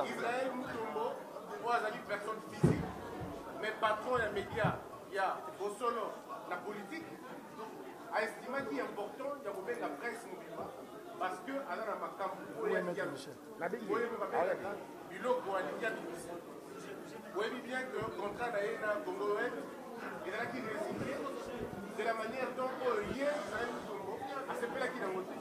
Israël Mutombo oyo azali personne physique mais patron ya media ya bosolo na politique aestimaki important ya kobenga presse mobimba parce que aza na makambo oyo oyo mpe babengaka biloko alingi abimisa. Oyebi bien que contrat na ye na Congo Web ezalaki résilié de la manière dont oyo ye Israël Mutombo asepelaki nango te.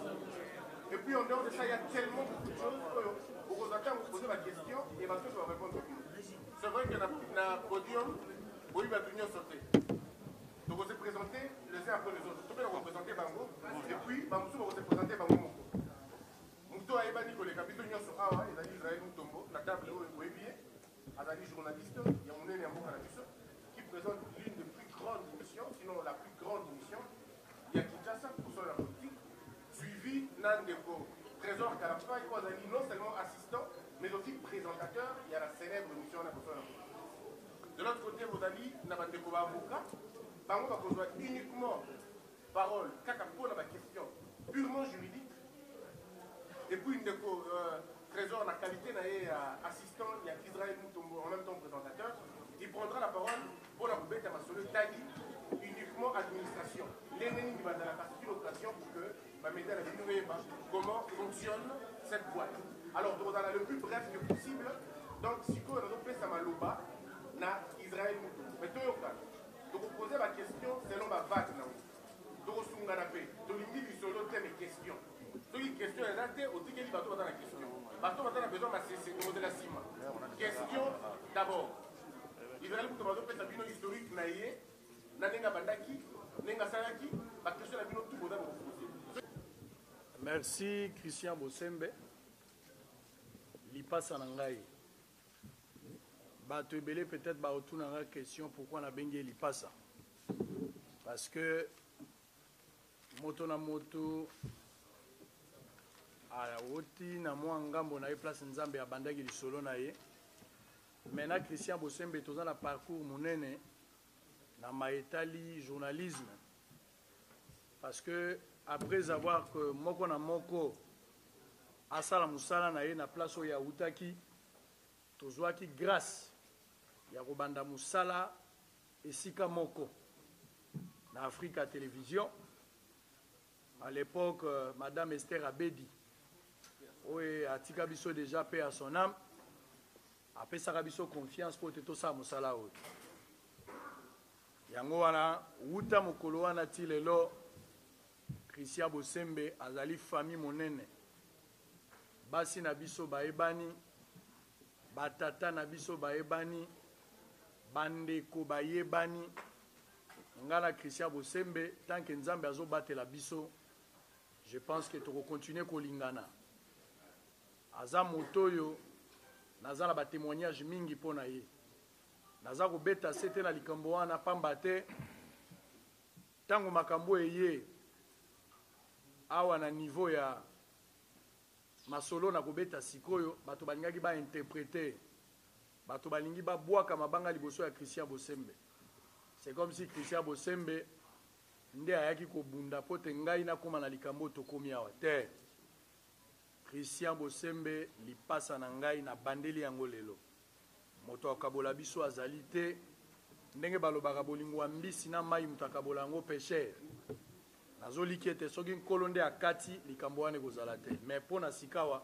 Et puis en dehors de ça, il y a tellement beaucoup de choses oyo okozwa ntango poser ba question et bato nyonso barépondre bino. C'est vrai que na podium boyebi bato nyonso te. Toko se présenter les uns après les autres. Tobela koprésenter bango et puis bamosusu bakose présenter bango moko. Moto ayebani koleka biso nyonso awa ezali Israël Mutombo na table oyo boyebi ye, azali journaliste ya monene ya mboka na biso qui présente l'une des plus grandes émissions, sinon la plus grande émission ya Kinshasa kosala la politique, suivi na ndeko Trésor Kalafai oyo azali non seulement assistant mais aussi présentateur ya la célèbre émission wana kosala la politique. De l'autre côté bozali na bandeko ba avocat, bango bakozwa uniquement parole kaka mpo na ba question purement juridique. Et puis ndeko Trésor na qualité na ye ya assistant ya Israël Mutombo en même temps présentateur, il prendra la parole mpo na kobeta masolo etali uniquement administration ndenge nini bazalaka. C'est une occasion pour que bamédia na bino oyeba comment fonctionne cette boîte. Alors tokozala le plus bref que possible. Donc sikoyo nazopesa maloba na Israël Mutombo, mais toyokana, tokopose baquestion selon bavague nango, tokosungana mpe tolingi lisolo te, mais question. Soki question eza te, otikeli bato baza na question, bato baza na besoin masese, tokozela nsima. Question d'abord. Israel Mutombo azopesa bino historique na ye na ndenge abandaki, ndenge asalaki. Baquestion na bino tu boza bokopose. Merci Christian Bosembe, lipasa na ngai. Bato ebele peut-être baotuna nga question pourquoi nabengi ye lipasa, parce que moto na moto awoti na mwa ngambo na ye, place Nzambe abandaki lisolo na ye. Mais na Christian Bosembe toza na parcours monene na maetali journalisme, parce que après avoir que moko na moko asala mosala na ye na place oyo awutaki, tozwaki grâce ya kobanda mosala esika moko na Africa Télévision. À l'époque, madame Esther Abedi oyo atika biso déjà, paix à son âme, apesaka biso confiance mpo te tosala mosala oyo. Yango wana, wuta mokolo wana ti lelo, Christian Bosembe azali famille monene. Basi na biso bayebani, batata na biso bayebani, bandeko bayebani. Nga na Christian Bosembe, tant que Nzambe azobatela biso, je pense que tokocontinue kolingana. Aza moto oyo naza na batémoignage mingi mpo na ye. Naza kobeta se te na likambo wana pamba te ntango makambo eye awa na niveau ya masolo na kobeta sikoyo, bato balingaki bainterprete, bato balingi babwaka mabanga liboso ya Christian Bosembe. C'est comme si Christian Bosembe nde ayaki kobunda mpo te ngai nakóma na likambo oyo tokómi awa te. Christian Bosembe lipasa na ngai, nabandeli yango lelo. Moto akabola biso azali te. Ndenge balobaka, bolingo ya mbisi na mai, moto akabola yango pécher. Nazoliki ete soki Nkolo nde akati likambo wana, ekozala te. Mais mpo na sikawa,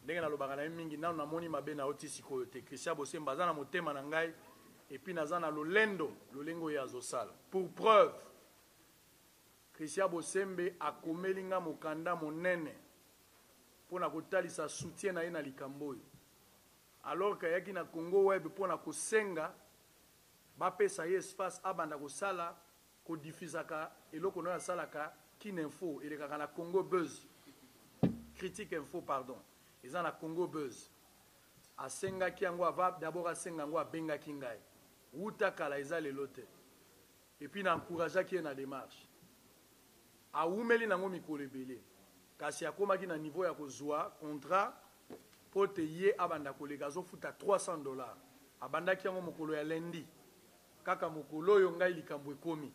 ndenge nalobaka na ye mingi, nano namoni mabe na yo ti sikoyo te. Christian Bosembe aza na motema na ngai et puis naza na lolendo lolenge oyo azosala. Pour preuve, Christian Bosembe akomeli nga mokanda monene mpo na kotalisa soutien na ye na likambo oyo, alors que ayaki na Congo Web mpo na kosenga bapesa ye espace abanda kosala, kodifusaka eloko na oyo asalaka, Kin Info, elekaka na Congo Buzz, Critique Info pardon, eza na Congo Buzz. Asengaki yango ava d'abord asenga yango, abengaki ngai wuta kala, eza lelo te. Et puis na encourageaki ye na démarche. Awumeli nango mikolo ebele, kasi akomaki na niveau ya kozwa contrat mpo te ye abanda koleka, azofuta 300 $. Abandaki yango mokolo ya lundi. Kaka mokolo oyo ngai likambo ekomi.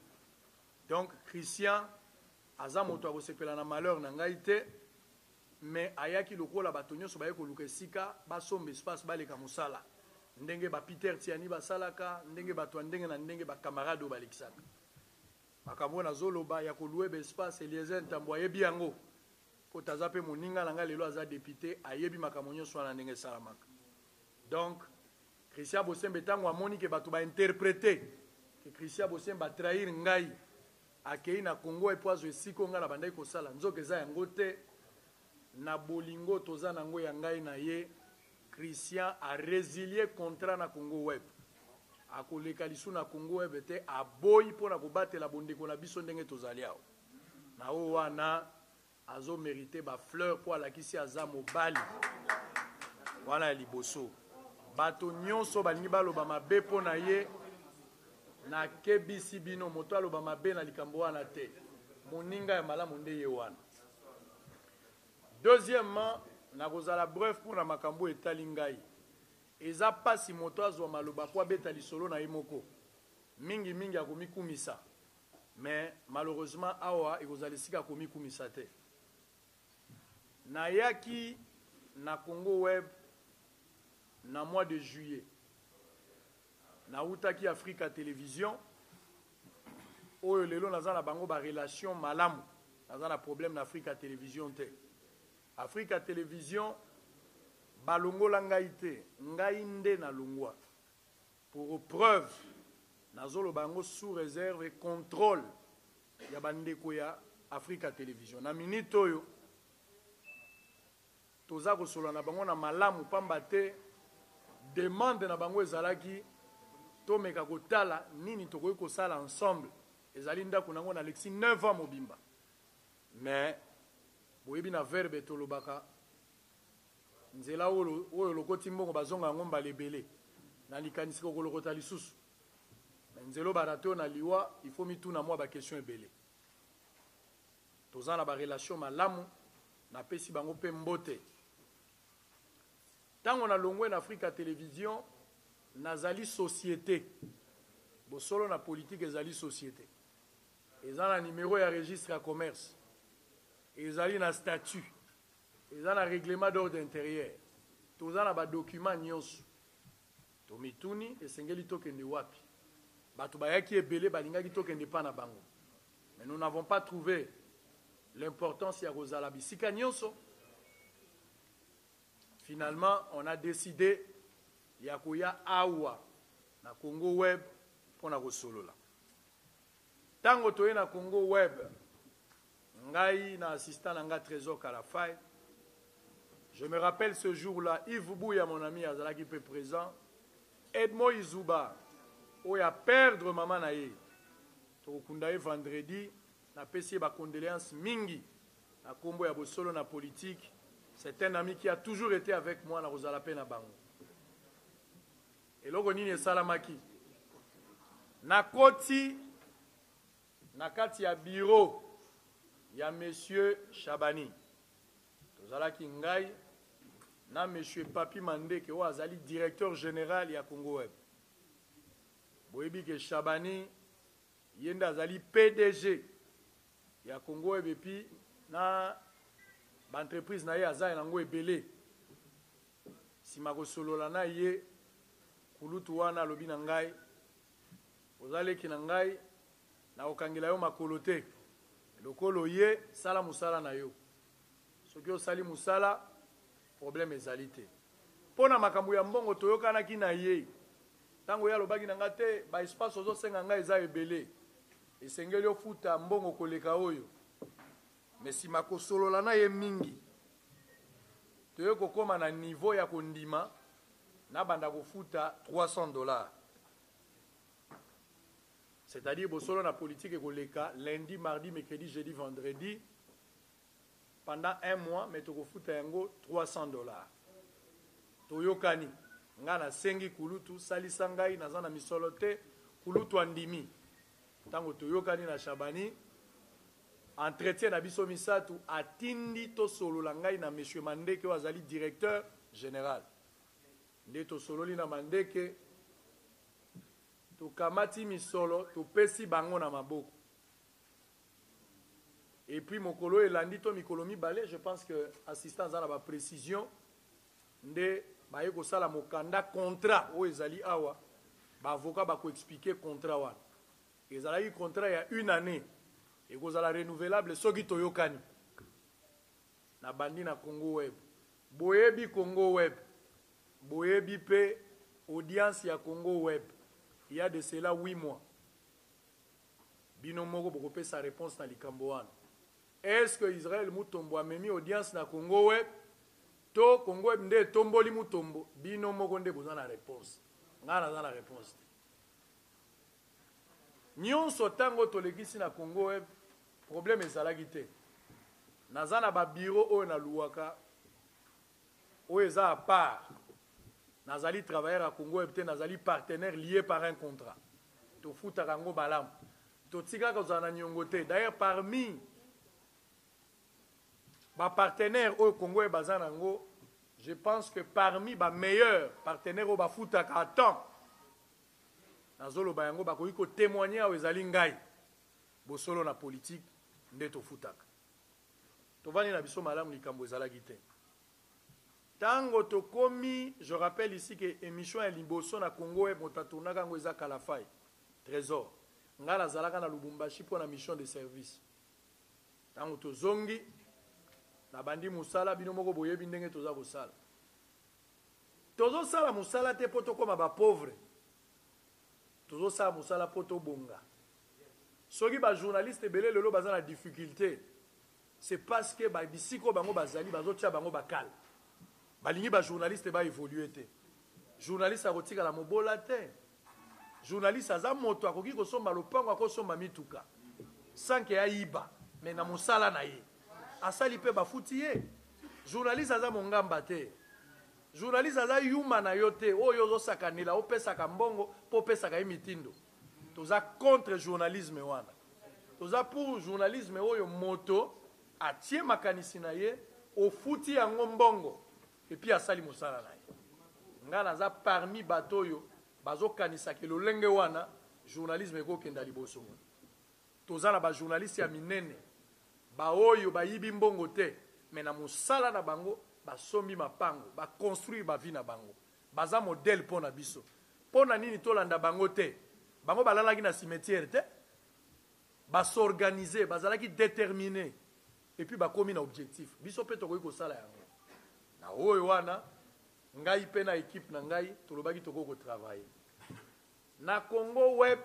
Donc Christian aza moto ya kosepela na malheur na ngai te, mais ayaki lokola bato nyonso baye koluka esika basomba espace baleka mosala. Ndenge ba Peter Tiani basalaka, ndenge bato ya ndenge na ndenge ba camarades oyo balekisaka. Makambo oyo nazoloba ya ko louer ba espace, Eliezer Ntambwe ayebi yango. Po ete aza pe moninga na ngai lelo aza depute, ayebi makambo nyonso wana ndenge esalamaka. Donc Christian Bosembe tango amoni ke bato ba interpreter ke Christian Bosembe a trahir ngai, akeyi na Congo po azwa esika oyo ngai nabandaki kosala, nzoka eza yango te. Na bolingo toza na yango ya ngai na ye, Christian a resilier contrat na Congo Web. Akoleka lisusu na Congo Web te, aboyi mpo na kobatela bondeko na biso ndenge tozali awa. Na oyo wana azo meriter ba fleurs mpo alakisi aza mobali. Wana ya liboso. Bato nyonso balingi baloba mabe mpo na ye, nakebisi bino, moto aloba mabe na likambo wana te. Moninga ya malamu nde ye wana. Deuxièmement, nakozala bref mpo na makambo oyo etali ngai. Eza pasi moto azwa maloba mpo abeta lisolo na ye moko. Mingi mingi akomikumisa. Mais malheureusement awa ekozala esika ya komikumisa te. Nayaki na Congo Web na mois de juillet. Nawutaki Africa Television oyo lelo naza na bango ba relations malamu. Naza na problème na Africa Television te. Africa Television balongola ngai te, ngai nde nalongwa. Pour preuve, nazoloba yango sous reserve et controle ya ba ndeko ya Africa Television. Na minute oyo, toza kosolola na bango na malamu pamba te demande na bango ezalaki tomeka kotala nini tokoki kosala ensemble. Ezali ndako na yango nalekisi 9 ans mobimba. Mais boyebi na verbe tolobaka nzela oyo olokoti mbongo bazonga yango mbala ebele na likanisi kokolokota lisusu. Mais nzela oyo ba rate yo na liwa, il faut mituna mua ba questions ebele. Toza na ba relations malamu, napesi bango pe mbote. Tango nalongwe na Africa Television, nazali societe. Bosolo na politique ezali societe. Eza na numero ya registre ya commerce, ezali na statut, eza na reglement d'ordre interieur. Toza na ba documents nionso. Tomituni esengeli tokende wapi? Bato bayaki ebele balingaki tokende epa na bango. Mais nous n'avons pas trouve l'importance ya kozala bisika nionso. Finalement, on a decide ya koya awa na Congo Web mpo na kosolola. Tango toye na Congo Web, ngai na assistant na nga Tresor Kalafay, je me rappelle ce jour-là, Yves Bouya mon ami azalaki mpe présent, Edmond Izuba oyo a perdre mama na ye, tokokunda ye vendredi, napesi ye ba condoléances mingi na kombo ya bosolo na politique, c'est un ami qui a toujours été avec moi, nakozala mpe na bango. Eloko nini esalamaki? Nakoti na kati ya bureau ya monsieur Shabani. Tozalaki ngai na monsieur Papy Mandeke oyo azali directeur general ya Congo Web. Boyebi ke Shabani ye nde azali PDG ya Congo Web et puis na ba entreprise na ye aza yango ebele. Sima kosolola na ye, kulutu wana alobi na ngai, Oza leki na ngai, nakokangela yo makolo te. Lokola oye, sala mosala na yo. Soki osali mosala, problème ezali te. Mpo na makambo ya mbongo toyokanaki na ye. Tango ye alobaki na ngai te, ba espaces ozosenga ngai eza ebele. Esengeli ofuta mbongo koleka oyo. Mais sima kosolola na ye mingi, toye kokoma na niveau ya kondima nabanda kofuta 300 dollars. C'est-à-dire bosolo na politique ekoleka lundi, mardi, mercredi, jeudi, vendredi pendant un mois, mais tokofuta yango 300 dollars. Toyokani, nga nasengi kulutu salisa ngai, naza na misolo te, kulutu andimi. Tango toyokani na Shabani, entretien na biso misatu, atindi tosolola ngai na monsieur Mandeke oyo azali directeur general. Nde tosololi na Mandeke. Tokamati misolo, topesi bango na maboko. Et puis mokolo oyo elandi to mikolo mibale, je pense que assistant aza na ba precisions, nde baye kosala mokanda contrat oyo ezali awa, ba avocats bako expliquer contrat wana. Ezalaki contrat ya une annee, ekozala renouvelable soki toyokani. Nabandi na Congo Web. Boyebi Congo Web, boyebi pe audience ya Congo Web il ya de cela huit mois. Bino moko bokopesa reponse na likambo wana. Est-ce que Israël Mutombo amemi audience na Congo Web to Congo Web nde etomboli Mutombo? Bino moko nde boza na reponse. Ngai naza na reponse te. Nionso tango tolekisi na Congo Web, problème ezalaki te. Naza na ba bureaux oyo na louaka oyo eza à part. Nazali travailleur ya Congo Web te, nazali partenaire lie par un contrat. Tofutaka yango malamu. Totikaka kozala na niongo te. D'ailleurs parmi ba partenaires oyo Congo Web aza na yango, je pense que parmi ba meilleurs partenaires oyo bafutaka à temps, nazoloba yango, bakoki ko temoigner awa, ezali ngai. Bosolo na politique nde tofutaka. Tovandi na biso malamu, likambo ezalaki te. Tango tokomi, je rappelle ici que emission ya liboso na Congo Web moto a tournaka yango eza Kalafay Tresor. Ngai nazalaka na Lubumbashi mpo na mission de service. Tango tozongi, nabandi mosala, bino moko boyebi ndenge toza kosala. Tozosala mosala te mpo tokoma ba pauvres. Tozosala mosala mpo tobonga. Soki ba journalistes ebele lelo baza na difficulte, c'est parce que ba bisika oyo bango bazali bazotia bango ba cale. Balingi ba journalistes ba evoluer te. Journaliste akotikala mobola te. Journaliste aza moto akoki kosomba lopango, akosomba mituka sans que ayiba, mais na mosala na ye asali mpe bafuti ye. Journaliste aza mongamba te. Journaliste aza yuma na yo te oyo ozosakanela, opesaka mbongo mpo opesaka ye mitindo. Toza contre journalisme wana. Toza pour journalisme oyo moto atie makanisi na ye, ofuti yango mbongo et puis asali mosala na ye. Nga naza parmi bato oyo bazokanisa ke lolenge wana journalisme ekokenda liboso. Toza na ba journalistes ya minene, ba oyo bayibi mbongo te, mais na mosala na bango basombi mapango, ba construire ba vie na bango. Baza modèle po na biso. Po na nini tolanda bango te? Bango balalaki na cimetière te. Ba s'organiser, bazalaki determiner et puis bakomi na objectif. Biso pe tokoki kosala yango. Na oyo wana, ngai pe na equipe na ngai tolobaki tokoki ko travailler. Na Congo Web,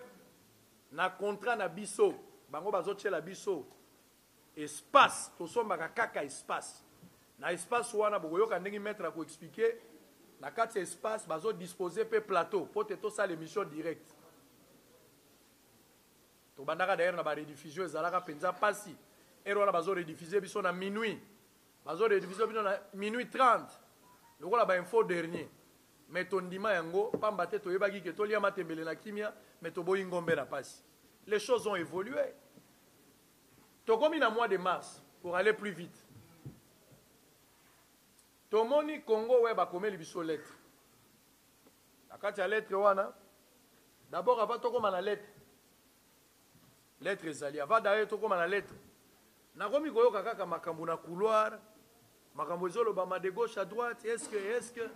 na contrat na biso, bango bazotiela biso espace, tosombaka kaka espace. Na espace wana bokoyoka ndenge maitre ako expliquer, na kati ya espace bazo disposer pe plateau po te tosala emission direct. Tobandaka d'ailleurs na ba rediffusion, ezalaka penza pasi. Heure wana bazo rediffuser biso na minuit. Bazo rediffuser bino na minuit 30 lokola ba info dernier. Mais tondima yango pamba te toyebaki ke tolia matembele na kimia mais toboyi ngombe na pasi. Les choses ont evolué. Tokomi na mois de mars pour aller plus vite. Tomoni Congo Web akomeli biso lettre. Na kati ya lettre wana, d'abord avant tokoma na lettre, lettre ezali avant d'ailleurs tokoma na lettre, nakomi koyoka kaka makambo na couloir, makambo ezolobama de gauche à droite, est-ce que, est-ce que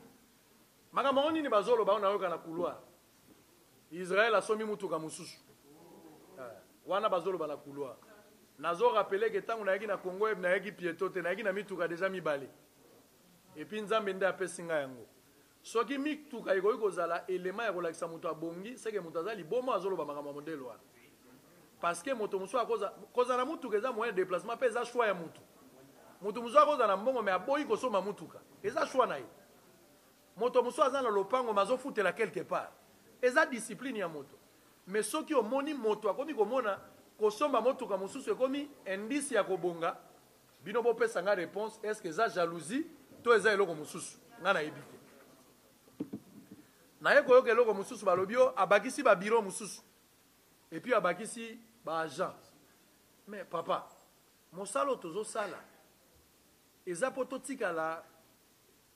makambo yango nini bazoloba oyo nayoka na couloir? Israël asombi mutuka mosusu. Wana bazoloba na couloir. Nazo rappeler que tango nayaki na Congo Web, nayaki pieto te, nayaki na mituka deja mibale. Et puis Nzambe nde apesi ngai yango. Soki mituka ekoki kozala element ya kolakisa moto abongi, c'est que moto aza liboma azoloba makambo ya modèle wana. Parce que moto mosusu akoza, kozala na mutuka eza moyen de déplacement pe eza choix ya mutu. Moto mosusu akozala na mbongo mais aboyi kosomba mutuka. Eza choix na ye. Moto mosusu aza na lopango mais azofutela quelque part. Eza discipline ya moto. Mais soki omoni moto akomi komona kosomba motuka mosusu ekomi indice ya kobonga, bino bopesa nga reponse, est-ce que eza jalousie to eza eloko mosusu? Nga nayebi te. Naye koyoka eloko mosusu, balobi oh, abakisi ba bureau mosusu et puis abakisi ba agents. Mais papa, mosala oyo tozosala eza po totikala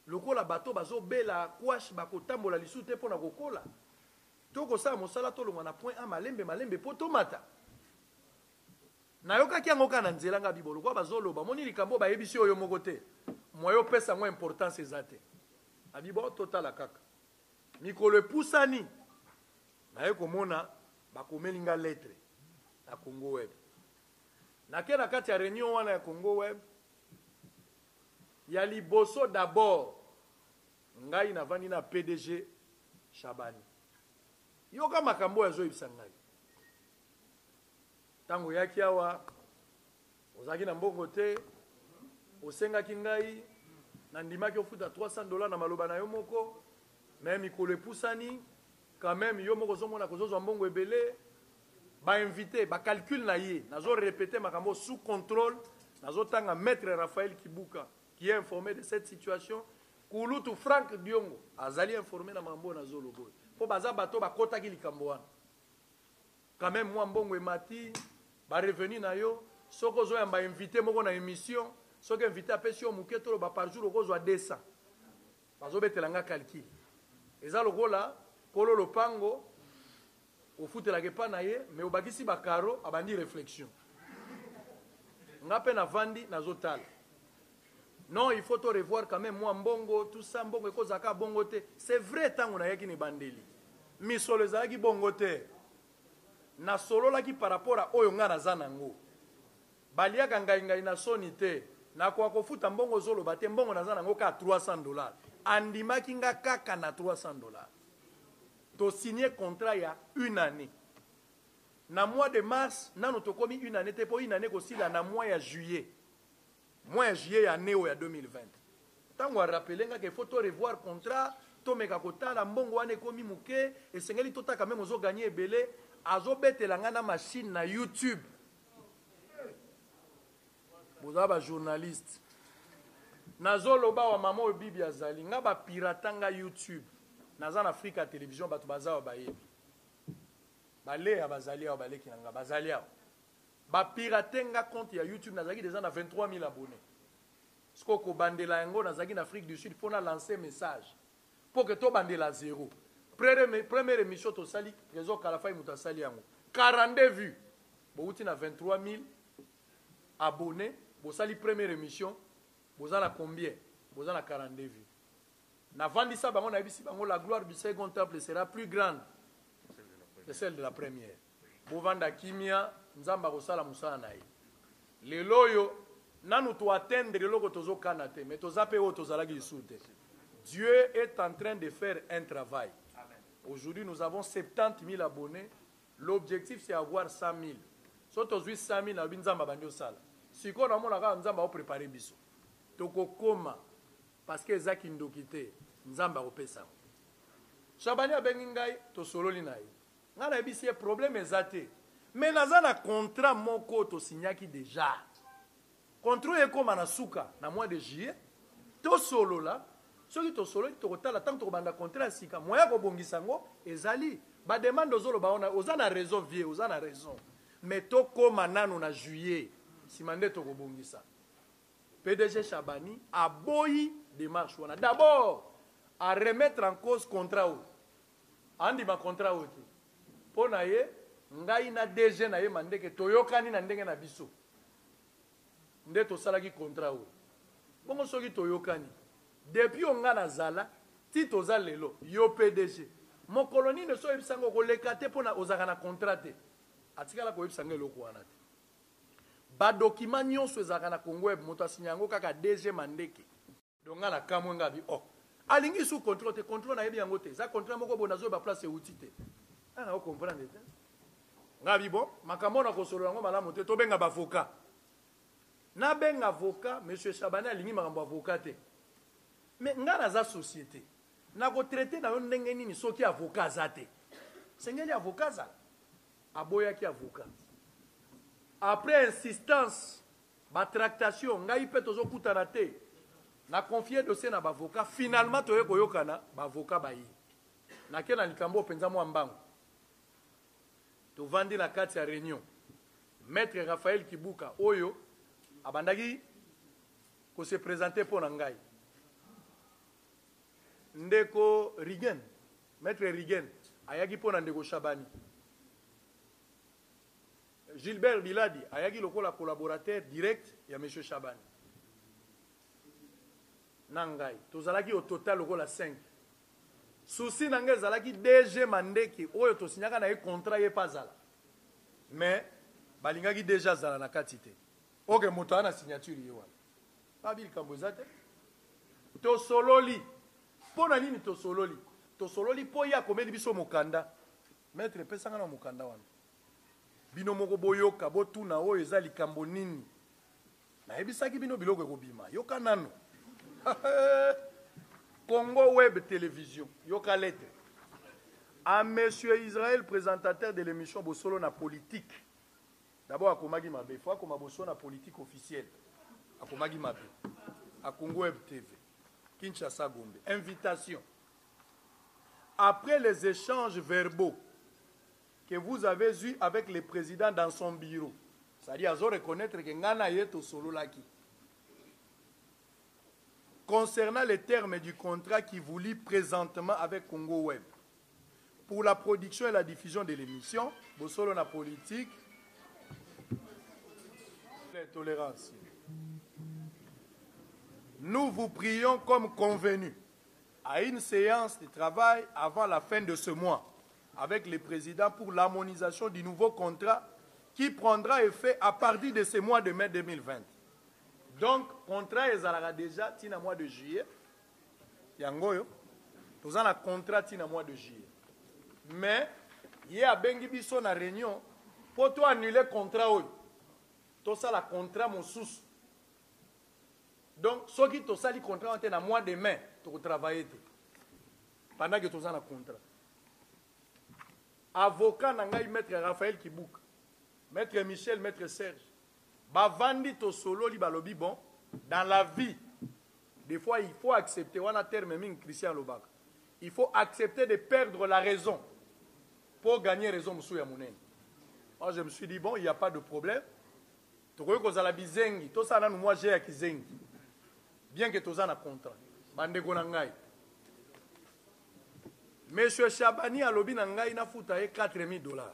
lokola bato bazobela kwash, bakotambola lisusu te mpo na kokola. Tokosala mosala tolongwa na point A malembe malembe mpo tomata. Nayokaki yango kaka na nzela nga bibo lokola bazoloba omoni likambo oyo bayebisi yo yo moko te moyen opesa yango importance eza te. Abi bon totala kaka. Mikolo epusani naye komona bakomeli nga lettre na Congo Web. Nake na kati ya reunion wana ya Congo Web ya liboso d'abord ngai navandi na PDG Shabani. Yoka makambo oyo azoyebisa ngai. Tango oyaki awa, ozalaki na mbongo te, osengaki ngai, nandimaki ofuta 300 dollars na maloba na yo moko, mais mikolo epusani, quand meme yo moko ozomona que ozozwa mbongo ebele, ba invites, ba calculs na ye, nazo repeter makambo sous controle, nazotanga maitre Raphaël Kibuka qui est informe de cette situation, kulutu Franck Diongo azali informe na makambo oyo nazoloba oyo, mpo baza bato bakotaki likambo wana. Quand meme mua mbongo emati, ba revenus na yo, soki ozo yamba invite moko na emission, soki invite apesi yo muke toloba par jour okozua 200. Bazo betela nga calcul. Eza lokola kolo lopango ofutelaka epa na ye mais obakisi ba carreaux abandi reflexion. Nga pe na vandi nazo tala. Non il faut to revoir quand meme mua mbongo tout ça mbongo ekozala kaka bongo te. C'est vrai tango nayaki na ebandeli misolo ezalaki bongo te. Nasololaki par rapport à oyo nga naza nango. Baliaka ngai ngai na soni te. Nakoka kofuta mbongo ozoloba te mbongo naza nango kaka 300 dollars. Andimaki nga kaka na 300 dollars. To signer contrat ya une annee. Na mois de mars nanu tokomi une annee te po une annee ekosila na mois ya juillet. Mois ya juillet ya annee oyo ya 2020. Tango a rappeler nga que faut to revoir contrat, tomeka kotala mbongo wana ekomi muke, esengeli totaka meme ozo gagner ebele, azobetela nga na machine na YouTube. Boza ba journalistes. Nazo loba wa mama oyo bibi azali nga ba pirata nga YouTube. Naza na Africa television bato baza awa bayebi. Ba Lea bazali awa baleki na nga bazali awa. Ba pirate nga compte ya YouTube nazalaki dejà na 23000 abonnes. Sikoyo kobandela yango nazalaki na Afrique du Sud po na lancer message po que tobandela zero. Première emission tosali Tresor Kalafay moto asali yango 42 vues. Bowuti na 23000 abonnes bosali première emission boza na combien? Boza na 42 vues. Navandisa bango nayebisi bango la gloire du second temple sera plus grande que celle de la première. Bovanda kimia nzambe akosala musala na ye. Lelo oyo nanu to atteindre eloko tozo kana te mais toza pe oyo tozalaki lisusu te. Dieu est en train de faire un travail. Aujourd'hui nous avons 70 000 abonnes, l'objectif c'est avoir 100 000. Soki tozui 100 000 nalobi nzambe abandi osala. Sikoyo naomona kaka nzambe ao preparer biso. Tokokoma parce que eza kindoki te, nzambe akopesa yango. Shabani abengi ngai tosololi na ye. Nga nayebisi ye problème eza te mais naza na contrat moko to signaki dejà. Contrat oyo ekoma na suka na mois de juillet tosolola soki tosololi tokotala tango tokobanda contrat ya sika moyen ya kobongisa yango ezali. Ba demande ozoloba wana oza na raison vieux oza na raison mais tokoma nanu na juillet sima nde tokobongisa. PDG Shabani aboyi demarche wana d'abord a remettre en cause contrat oyo. Andima contrat oyo te. Po na ye, ngai na DG na ye Mandeke toyokani na ndenge na biso nde tosalaki contrat oyo. Bongo soki toyokani, depuis oyo ngai nazala ti toza lelo, yo PDG, mokolo nini osi oyebisa ngai okoleka te po na ozalaka na contrat te? Atikala koyebisa ngai eloko wana te. Ba documents nionso ezalaka na Congoweb, moto a signa yango kaka DG Mandeke. Donc nga na kamwe nga bi oh alingi lisusu controle te controle nayebi yango te eza contrat moko boye nazoyeba place ewuti te nga nako comprendre te nga bi bon makambo na kosolola yango malamu te tobenga ba avocat nabenga avocat monsieur Chabani alingi makambo avocat te mais nga naza société nako traiter na yo ndenge nini soki avocat aza te sengeli avocat azala aboyaki avocat après insistance Ba tractations, ngai pe tozo kutana te. Na confier dossier na ba avocats, finalement toye koyokana, ba avocats baye. Nake na likambo oyo penza mua mbangu. Tovandi na kati ya reunion. Maitre Raphaël Kibuka oyo abandaki ko se presenter po na ngai. Ndeko Rigen, Maitre Rigen, ayaki mpo na ndeko Shabani. Gilbert Biladi ayaki lokola collaborateur direct ya monsieur Shabani. Na ngai tozalaki au total lokola 5. Souci na ngai ezalaki DG Mandeke oyo tosignaka na ye contrat ye pe azala. Mais balingaki DG azala na kati te. Ok moto aza na signature ye wana. Babi likambo eza te. Tosololi. Mpo na nini tosololi? Tosololi mpo ye akomeli biso mokanda. Maitre pesa nga na mokanda wana. Bino moko boyoka, botuna oyo eza likambo nini. Nayebisaki bino biloko ekobima. Yoka nanu. Congo Web Television. Yoka lettre. À monsieur Israël, présentateur de l'émission Bosolo na politique. D'abord akomaki mabe. Faut akoma Bosolo na politique officielle. Akomaki mabe. À Congo Web TV. Kinshasa Gombe. Invitation. Après les échanges verbaux que vous avez eu avec le président dans son bureau, c'est-à-dire azo reconnaître que nga na ye tosololaki concernant les termes du contrat qui vous lie présentement avec Congo Web pour la production et la diffusion de l'émission Bosolo na politique tolérance. Nous vous prions comme convenu à une séance de travail avant la fin de ce mois avec le président pour l'harmonisation du nouveau contrat qui prendra effet à partir de ce mois de mai 2020. Donc, contrat ezalaka déjà tina mois de juillet. Yango oyo, toza na contrat tina mois de juillet. Mais, ye abengi biso na réunion po to annuler contrat oyo. Tosala contrat mosusu. Donc, soki tosali contrat wana te na mois de mai, toko travailler te. Pendant que toza na contrat. Avocat na ngai maître Raphaël Kibuka, maître Michel, maître Serge, bavandi tosololi balobi bon, dans la vie, des fois il faut accepter, wana terme mingi Christian alobaka, il faut accepter de perdre la raison pour gagner raison mosusu ya monene. Moi je me suis dit bon, il y a pas de problème. Tokoki kozala bizengi, tosala nanu mwa jeu ya kizengi. Bien que toza na contrat. Bandeko na ngai. Monsieur Shabani alobi na ngai nafuta ye 4000 dollars.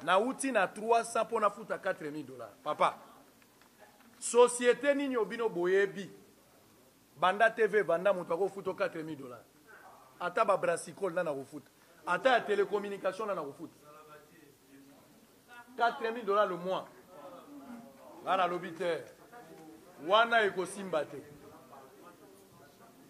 Nauti na 300 mpo nafuta 4000 dollars. Papa, société nini obino boyebi banda TV banda moto akofuta 4000 dollars. Ata ba brassicole na nakofuta. Ata ya télécommunication na nakofuta. 4000 dollars le mois. Nga nalobi te. Wana ekosimba te.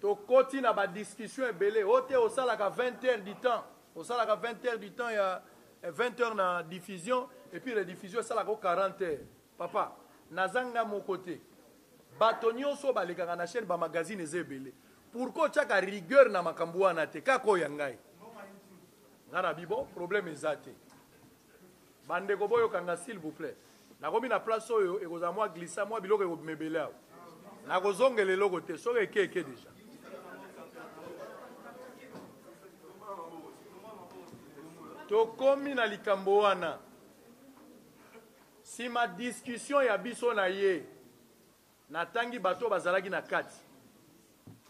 Tokoti na ba discussion ebele. Ote osalaka 20 heures du temps. Osalaka 20 heures du temps ya 20 heures na diffusion et puis rediffusion esalaka 40 heures. Papa, naza nga moko te. Bato nyonso balekaka na chaîne ba magazine eza ebele. Pourquoi otiaka rigueur na makambo wana te? Kaka oyo ya ngai. Nga na bibo problème eza te. Bandeko boyoka nga s'il vous plaît. Nakomi na place oyo ekozala mwa glissa mwa biloko ekobima ebele awa. Nakozongela eloko te soki eke eke deja. Tokomi na likambo wana. Sima discussion ya biso na ye, natangi bato oyo bazalaki na kati.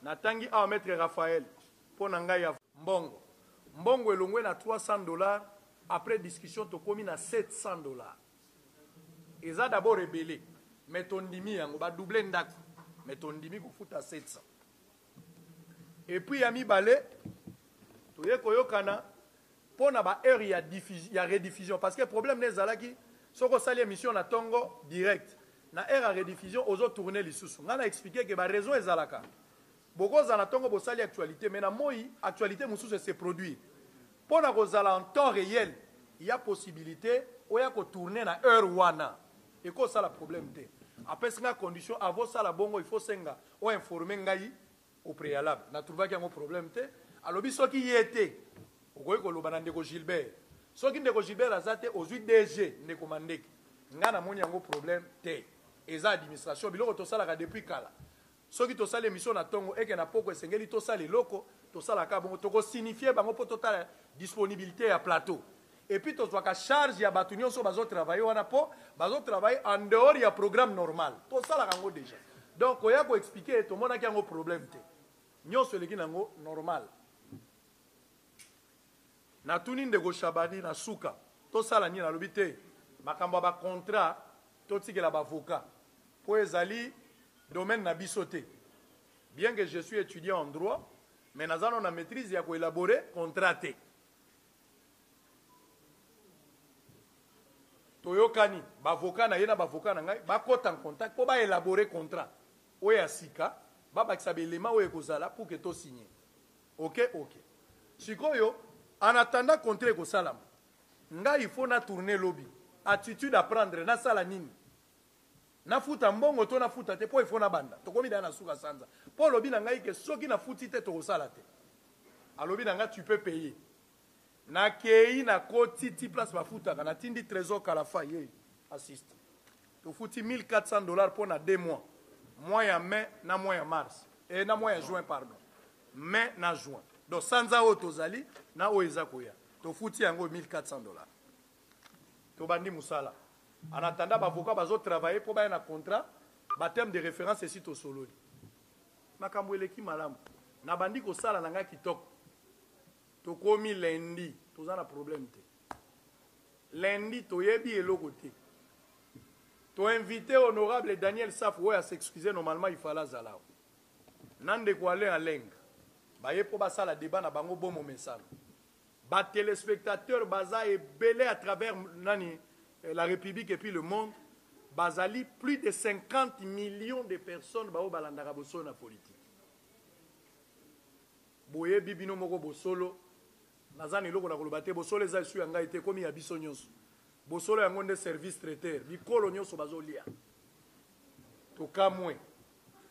Natangi awa Maitre Raphaël mpo na ngai ya mbongo. Mbongo elongwe na 300 dollars, après discussion tokomi na 700 dollars. Eza d'abord ebele, mais tondimi yango, ba doubler ndako, mais tondimi kofuta 700. Et puis ya mibale, toye koyokana mpo na ba heure ya ya rediffusion parce que problème ne ezalaki soki osali émission na tongo direct na heure ya rediffusion ozo tourner lisusu. Ngai na expliquer que ba raison ezalaka, bokozala na tongo bosali actualité mais na moi actualité mosusu se produire mpo na kozala en temps réel, il y a possibilité oya ko tourner na heure wana, ekosala problème te. Apesi nga condition avant sala bongo il faut senga o informer ngai au préalable. Na trouvaki yango problème te. Alobi soki ye te okoki koloba na ndeko Gilbert, soki ndeko Gilbert aza te ozwi DG ndeko Mandeke. Nga namoni yango problème te, eza administration, biloko tosalaka depuis kala. Soki tosali émission na tongo eke na poko esengeli tosala eloko, tosalaka bongo, tokosignifie bango mpo totala disponibilité ya plateau. Et puis tozwaka charge ya bato nyonso bazo travailler wana mpo bazo travailler en dehors ya programme normal, tosalaka yango déjà. Donc koya ko expliquer tomonaki yango problème te, nyonso eleki nango normal. Natuni ndeko Shabani na suka, tosala nini? Alobi te, makambo ya ba contrat totikela ba avocats po ezali domaine na biso te. Bien que je suis etudiant en droit, mais naza nano na maitrise ya ko elaborer contrat te. Toyokani, ba avocats na ye na ba avocats na ngai bakota en contact po ba elaborer contrat oyo ya sika, babakisa ba elements oyo ekozala pour que to signer. Ok ok. Sikoyo en attendant contrat ekosalama, ngai il faut na tourner lobi, attitude à prendre, nasala nini? Nafuta mbongo to nafuta te po il faut nabanda. Tokomi dejà na suka sanza. Po olobi na ngai que soki nafuti te tokosala te. Alobi na ngai tu peux payer. Nakeyi nakoti ti place bafutaka, natindi Tresor Kalafay ye assiste. Tofuti 1400 dollars po na deux mois, mois ya mai na mois ya mars, eh na mois ya juin pardon. Mai na juin. Donc sanza oyo tozali na oyo eza koya. Tofuti yango 1400 dollars. Tobandi musala. En attendant ba avocats bazo travailler po baya na contrat, ba termes de reference esi tosololi. Makambo eleki malamu. Nabandi kosala na ngai kitoko. Tokomi lundi, toza na problème te. Lundi toyebi eloko te. To inviter honorable Daniel Safu oyo a s'excuser normalement il fallait azala awa. Na ndeko Alain Aleng baye po basala debat na bango bo momesano. Ba telespectateurs baza ebele à travers nani la Republique et puis le monde bazali plus de 50 millions de personnes baoyo balandaka bosolo na politique. Boyebi bino moko bosolo, naza na eloko na koloba te, bosolo eza lisusu ya ngai te, ekomi ya biso nyonso. Bosolo yango nde service traiteur, bikolo nyonso bazolia. Tokamwe.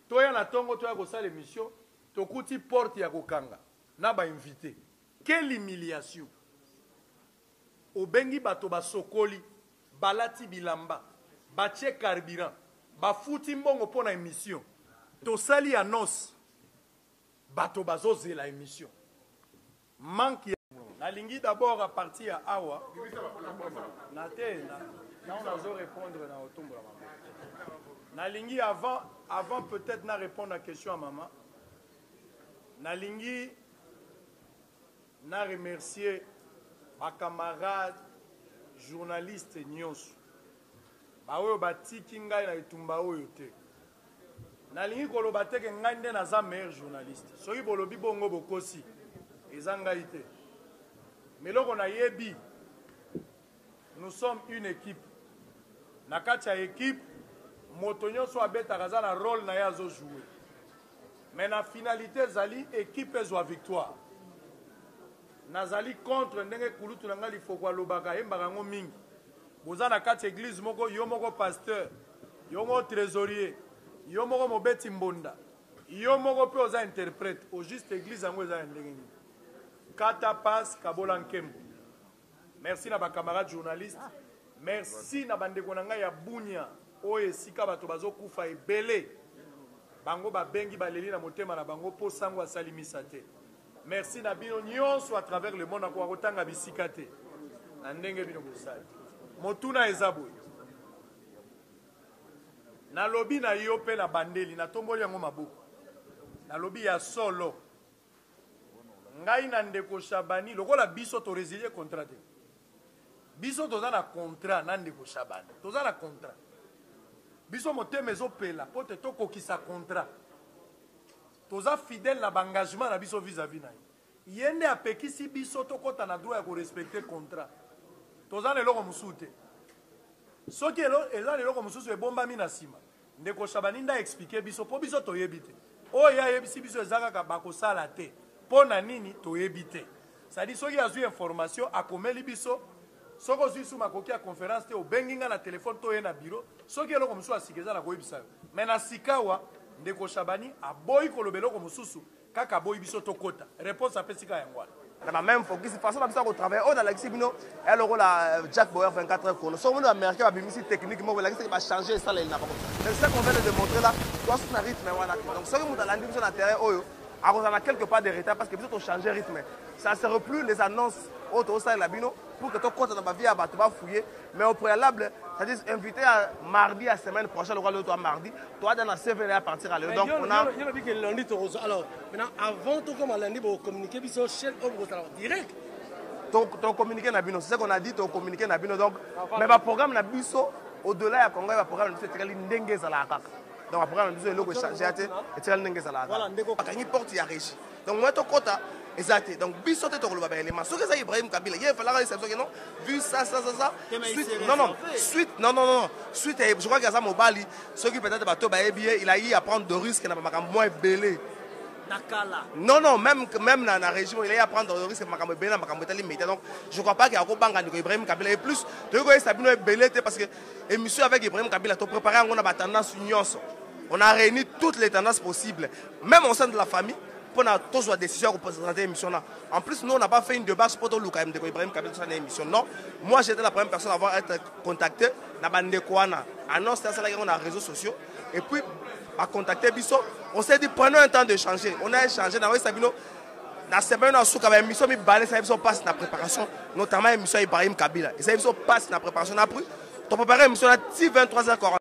Toya na tongo toya kosala emission, tokuti porte ya kokanga na ba invites. Quelle humiliation! Obengi bato basokoli, balati bilamba, batie carburant, bafuti mbongo mpo na emission, tosali annonce, bato bazozela emission. Manque ya Nalingi d'abord à partir ya awa na te na na nazo répondre na otombola maboko. Nalingi avant avant peut-être na répondre na question ya mama. Nalingi na remercier ba camarades journalistes nyonso baoyo batiki ngai na etumba oyo te. Nalingi koloba te ke ngai nde naza meilleur journaliste. Soki bolobi bongo bokosi. Eza ngai te. Mais eloko nayebi, nous sommes une equipe. Na kati ya equipe, moto nyonso abetaka aza na role na ye azo jouer. Mais na finalite ezali equipe ezwa victoire. Nazali contre ndenge kulutu na ngai Lifoko alobaka, ayembaka yango mingi. Boza na kati eglise moko, yo moko pasteur, yo moko tresorier, yo moko mobeti mbonda, yo moko pe oza interprète. Au juste eglise yango eza ya ndenge nini? Kata passe, kabola nkembo. Merci na ba camarades journalistes. Merci na bandeko na ngai ya Bunia oyo esika bato bazokufa ebele. Bango babengi baleli na motema na bango po sango asali misa te. Merci na bino nyonso à travers le monde nakoka kotanga bisika te na ndenge bino bosali. Motuna eza boye. Nalobi na yo pe na bandeli natomboli yango maboko. Nalobi ya solo. Ngai na ndeko Shabani lokola biso to resilier contrat te. Biso toza na contrat na ndeko Shabani. Toza na contrat. Biso motema ezopela po te tokokisa contrat. Toza fidèle na ba engagement na biso vis-à-vis na ye. Ye nde apekisi biso tokota na droit ya ko respecter contrat. Toza na eloko mosusu te. Soki eza na eloko mosusu ebombami na sima, ndeko Shabani nde a expliquer biso po biso toyebi te. Oyo ye ayebisi biso eza kaka bakosala te. Po na nini toyebi te. C'est à dire soki azui information akomeli biso, soki ozui lisusu makoki ya conference te obengi nga na telephone to oye na bureau, soki eloko mosusu ya sika eza nakoyebisa yo. Mais na sikawa ndeko Shabani aboyi koloba eloko mosusu kaka aboyi biso tokota. Reponse apesi kaka yango wana. Na ba meme focus façon na biso ya ko travailler oyo nalakisi bino ya lokola Jack Bauer 24 heures chrono. Soki omoni ba américain babimisi technique moko elakisi ke ba changer esaleli na bango. Mais ce qu'on vient de démontrer là, toa susu na rythme wana te. Donc soki moto alandi biso na terrain oyo akozala na quelque part de retard parce que biso to changer rythme. Ça ne serait plus les annonces oyo tozosalela bino pour que tokɔta na ba vie ya bato ba fouiller, mais au préalable, c'est-à-dire invité à mardi à semaine prochaine, lokola lelo toa mardi, toa dans na CV à partir à lelo. Donc on a yo lobi que lundi tokozwa. Alors maintenant avant tokoma lundi, bo communiquer biso chaîne oyo bokozala direct. Tocommuniquer na bino, c'est ce qu'on a dit, tocommuniquer na bino. Donc, mais baprogramme na biso, au-delà ya Congo, baprogramme na biso etikali ndenge ezalaka kaka. Donc baprogramme na biso, eloko echanger te, etikali ndenge ezalaka kaka. Bakangi porte ya régie, donc moi tokɔta eza te. Donc biso te tokoloba baélément. Soki eza Ibrahim Kabila, ye efalaka yesa soki non, vu ça, ça, ça, ça, suite, non, non, suite, non, non, non, suite. Je crois que aza mobali, soki peut-être bato bayebi ye, il a eu à prendre de risque na bamakambo mwa ebele. Non, non, même na régime, il a eu à prendre de risque makambo ebele na makambo etali média. Donc je crois pas qu'il akobanga ndeko Ibrahim Kabila. Et plus toyoki koyesa bino ebele te, parce que émission avec Ibrahim Kabila, topréparé yango na batendance nyonso. On a réuni toutes les tendances possibles, même au sein de la famille, mpona tozwa décision ya koprésenter émission là. En plus, nous, on n'a pas fait une démarche pour toluka ndeko Ibrahim Kabila tosala émission. Non, moi, j'étais la première personne à avoir été contacté na bandeko wana. Annonce asalaki yango na réseaux sociaux et puis bacontacter biso. On s'est dit, prenons un temps d'échanger. On a échangé. Na oyesa bino, na semaine na suka, baémission mibale esali biso passe na préparation, notamment émission ya Ibrahim Kabila. Esali biso passe na préparation. Na pris topréparé émission na ti 23h40.